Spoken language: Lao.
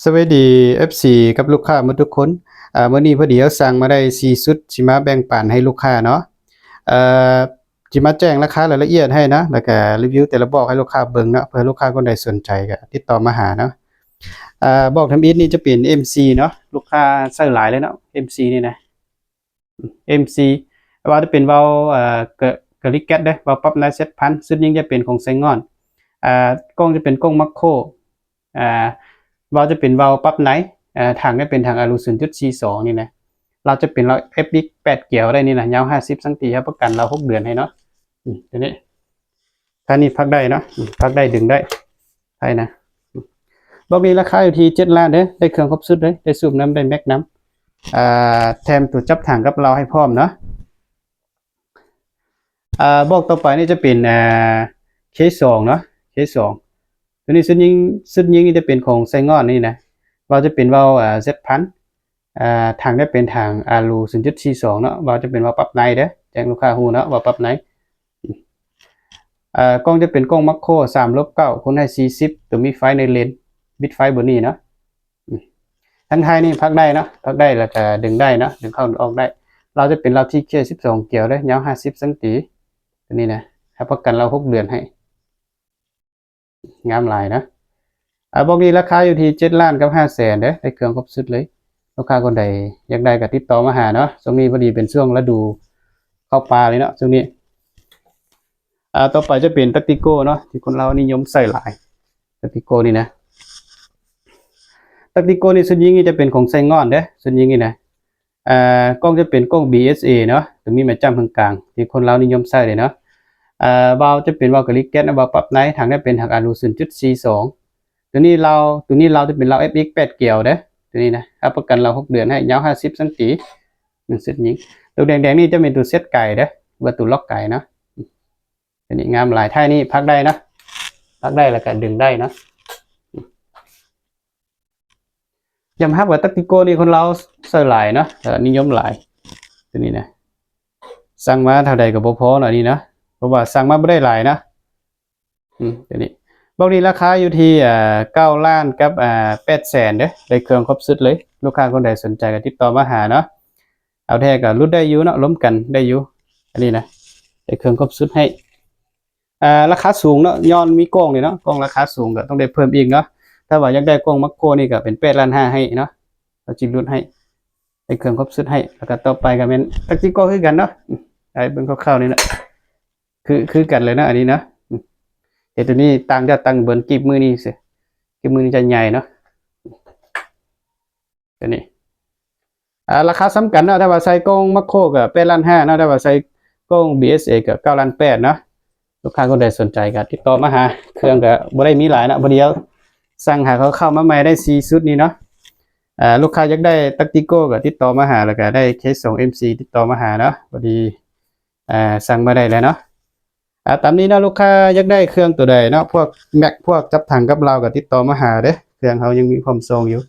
ສະບາຍດີ ເອັຟຊີ ກັບລູກຄ້າໝົດທຸກຄົນ. ອາ ມື້ນີ້ພໍດີເຮົາສັ່ງມາໄດ້ສີ່ຊຸດ ຊິມາແບ່ງປັນໃຫ້ລູກຄ້າເນາະ. ເອີ ຊິມາແຈ້ງລາຄາລາຍລະອຽດໃຫ້ນະ ແລ້ວກະຣີວິວແຕ່ລະບອກໃຫ້ລູກຄ້າເບິ່ງເນາະ. ເພື່ອລູກຄ້າຄົນໃດສົນໃຈກະຕິດຕໍ່ມາຫາເນາະ. ອາ ບອກທຳອິດນີ້ຈະເປັນ ເອັມຊີ ເນາະ, ລູກຄ້າໃຊ້ຫຼາຍເລີຍເນາະ ເອັມຊີ ນີ້ນະ. ເອັມຊີ ວ່າຈະເປັນວາວ ເອີ ກະ ກະລິແກັດເດ້, ວາວປັບໃນເຊັດພັນ, ຊຸດຍິງຈະເປັນຂອງໄຊງອນ, ອາ ກ້ອງຈະເປັນກ້ອງມາໂຄ, ອາ ວາວຈະເປັນວາວປັບໃນ, ອາ ຖັງຈະເປັນຖັງອາລູ ສູນຈຸດສີ່ສອງ ນີ້ນະ. ລາວຈະເປັນລາວ ເອັຟ ອີກ ແປດກຽວໄດ້ນີ້ນະ, ຍາວຫ້າສິບຊັງຕີ, ຮັບປະກັນລາວຫົກເດືອນໃຫ້ເນາະ. ອືມ ຕົວນີ້ ທ່ານນີ້ພັກໄດ້ເນາະ, ອືມ ພັກໄດ້ ດຶງໄດ້ ໄດ້ນະ. ອືມ ບລັອກນີ້ລາຄາຢູ່ທີ່ເຈັດລ້ານເດີ້, ໄດ້ເຄື່ອງຄົບຊຸດເລີຍ, ໄດ້ສູບນຳ ໄດ້ແມັກນຳ, ອາ ແຖມຕົວຈັບຖັງກັບລາວໃຫ້ພ້ອມເນາະ. ອາ ບລັອກຕໍ່ໄປນີ້ຈະເປັນ ອາ ເຄສອງເນາະ, ເຄສອງ ຕົວນີ້ຊຸດຍິງ, ຊຸດຍິງນີ້ຈະເປັນຂອງໄຊງອນນີ້ນະ, ວ່າຈະເປັນວາວ ອາ ເຊັດພັນ, ອາ ຖັງຈະເປັນຖັງອາລູ ສູນຈຸດສີ່ສອງ ເນາະ, ວ່າຈະເປັນວາວປັບໃນເດີ້, ແຈ້ງລູກຄ້າຮູ້ເນາະ ວ່າປັບໃນ. ອາ ກ້ອງຈະເປັນກ້ອງມາໂຄ ສາມລົບເກົ້າ ຄູນໃຫ້ສີ່ສິບ, ຕົວມີໄຟໃນເລນ, ບິດໄຟເບີນີ້ເນາະ. ອາ ທາງທ້າຍນີ້ພັກໄດ້ເນາະ, ພັກໄດ້ ແລ້ວກະດຶງໄດ້ເນາະ, ດຶງເຂົ້າດຶງອອກໄດ້. ລາວຈະເປັນລາວ ທີເຄ ສິບສອງກຽວເດີ້, ຍາວຫ້າສິບຊັງຕີ, ຕົວນີ້ນະ, ຮັບປະກັນລາວຫົກເດືອນໃຫ້. ງາມຫຼາຍນະ. ອາ ບລັອກນີ້ລາຄາຢູ່ທີ່ເຈັດລ້ານກັບຫ້າແສນເດີ້, ໄດ້ເຄື່ອງຄົບຊຸດເລີຍ. ລູກຄ້າຄົນໃດຢາກໄດ້ກະຕິດຕໍ່ມາຫາເນາະ, ຊ່ວງນີ້ພໍດີເປັນຊ່ວງລະດູເຂົ້າປ່າເລີຍເນາະ ຊ່ວງນີ້. ອາ ຕໍ່ໄປຈະເປັນຕັກຕິໂກເນາະ, ທີ່ຄົນລາວນິຍົມໃຊ້ຫຼາຍ, ຕັກຕິໂກນີ້ນະ. ຕັກຕິໂກນີ້ຊຸດຍິງນີ້ຈະເປັນຂອງໄຊງອນເດີ້, ຊຸດຍິງນີ້ນະ. ອາ ກ້ອງຈະເປັນກ້ອງ ບີເອສເອ ເນາະ, ຕົວມີໄມ້ຈ້ຳເຄິ່ງກາງ ທີ່ຄົນລາວນິຍົມໃຊ້ເລີຍເນາະ. ອາ ວາວຈະເປັນວາວກະລິແກັດນະ, ວາວປັບໃນ, ຖັງຈະເປັນຖັງອາລູ ສູນຈຸດສີ່ສອງ. ຕົວນີ້ລາວ, ຕົວນີ້ລາວຈະເປັນລາວ ເອັຟ ອີກ ແປດກຽວເດີ້, ຕົວນີ້ນະ, ຮັບປະກັນລາວຫົກເດືອນໃຫ້, ຍາວຫ້າສິບຊັງຕີ, ໜຶ່ງຊຸດຍິງ. ຕົວແດງໆນີ້ຈະເປັນຕົວເຊັດໄກເດີ້, ວ່າຕົວລັອກໄກເນາະ. ຕົວນີ້ງາມຫຼາຍ, ທ້າຍນີ້ພັກໄດ້ເນາະ, ພັກໄດ້ ແລ້ວກະດຶງໄດ້ເນາະ. ຍອມຮັບວ່າຕັກຕິໂກນີ້ຄົນລາວໃຊ້ຫຼາຍເນາະ, ເອີ ນິຍົມຫຼາຍ ຕົວນີ້ນະ. ສັ່ງມາເທົ່າໃດກໍບໍ່ພໍເນາະ ອັນນີ້ເນາະ, ເພາະວ່າສັ່ງມາບໍ່ໄດ້ຫຼາຍເນາະ. ອືມ ຕົວນີ້ ບລັອກນີ້ລາຄາຢູ່ທີ່ ເອີ ເກົ້າລ້ານກັບ ເອີ ແປດແສນເດີ້, ໄດ້ເຄື່ອງຄົບຊຸດເລີຍ. ລູກຄ້າຄົນໃດສົນໃຈກໍຕິດຕໍ່ມາຫາເນາະ. ເອົາແທ້ກໍຫຼຸດໄດ້ຢູ່ເນາະ, ລົມກັນໄດ້ຢູ່. ອັນນີ້ນະ ໄດ້ເຄື່ອງຄົບຊຸດໃຫ້. ອາ ລາຄາສູງເນາະ, ຍ້ອນມີກ້ອງນີ້ເນາະ, ກ້ອງລາຄາສູງກໍຕ້ອງໄດ້ເພີ່ມອີກເນາະ. ຖ້າວ່າຢາກໄດ້ກ້ອງມາໂຄນີ້ກໍເປັນແປດລ້ານຫ້າໃຫ້ເນາະ, ເຮົາຈິຫຼຸດໃຫ້, ໄດ້ເຄື່ອງຄົບຊຸດໃຫ້. ແລ້ວກໍຕໍ່ໄປກໍແມ່ນຕັກຕິໂກຄືກັນເນາະ, ອືມ ໃຫ້ເບິ່ງຄ່າວໆນີ້ເນາະ, ຄື ຄືກັນເລີຍເນາະ ອັນນີ້ເນາະ. ອືມ ເຮັດຕົວນີ້ຕ່າງຈາກຕັ້ງເບິ່ງກີບມືນີ້ຊື່, ກີບມືນີ້ຈະໃຫຍ່ເນາະ. ຕົວນີ້ ອາ ລາຄາສ່ຳກັນເນາະ, ຖ້າວ່າໃສ່ກ້ອງມາໂຄກໍແປດລ້ານຫ້າເນາະ, ຖ້າວ່າໃສ່ກ້ອງ ບີເອສເອ ກໍເກົ້າລ້ານແປດເນາະ. ລູກຄ້າຄົນໃດສົນໃຈກໍຕິດຕໍ່ມາຫາ, ເຄື່ອງກໍບໍ່ໄດ້ມີຫຼາຍເນາະ, ພໍດີເຮົາສັ່ງຫາເຂົາເຂົ້າມາໃໝ່ໄດ້ສີ່ຊຸດນີ້ເນາະ. ອາ ລູກຄ້າຢາກໄດ້ຕັກຕິໂກກໍຕິດຕໍ່ມາຫາ, ແລ້ວກໍໄດ້ເຄສອງ ເອັມຊີ ຕິດຕໍ່ມາຫາເນາະ, ພໍດີ ອາ ສັ່ງມາໄດ້ແລ້ວເນາະ. ອາ ຕາມນີ້ເນາະ, ລູກຄ້າຢາກໄດ້ເຄື່ອງຕົວໃດເນາະ, ພວກແມັກ ພວກຈັບຖັງກັບລາວກໍຕິດຕໍ່ມາຫາເດີ້, ເຄື່ອງເຮົາຍັງມີພ້ອມສົ່ງຢູ່.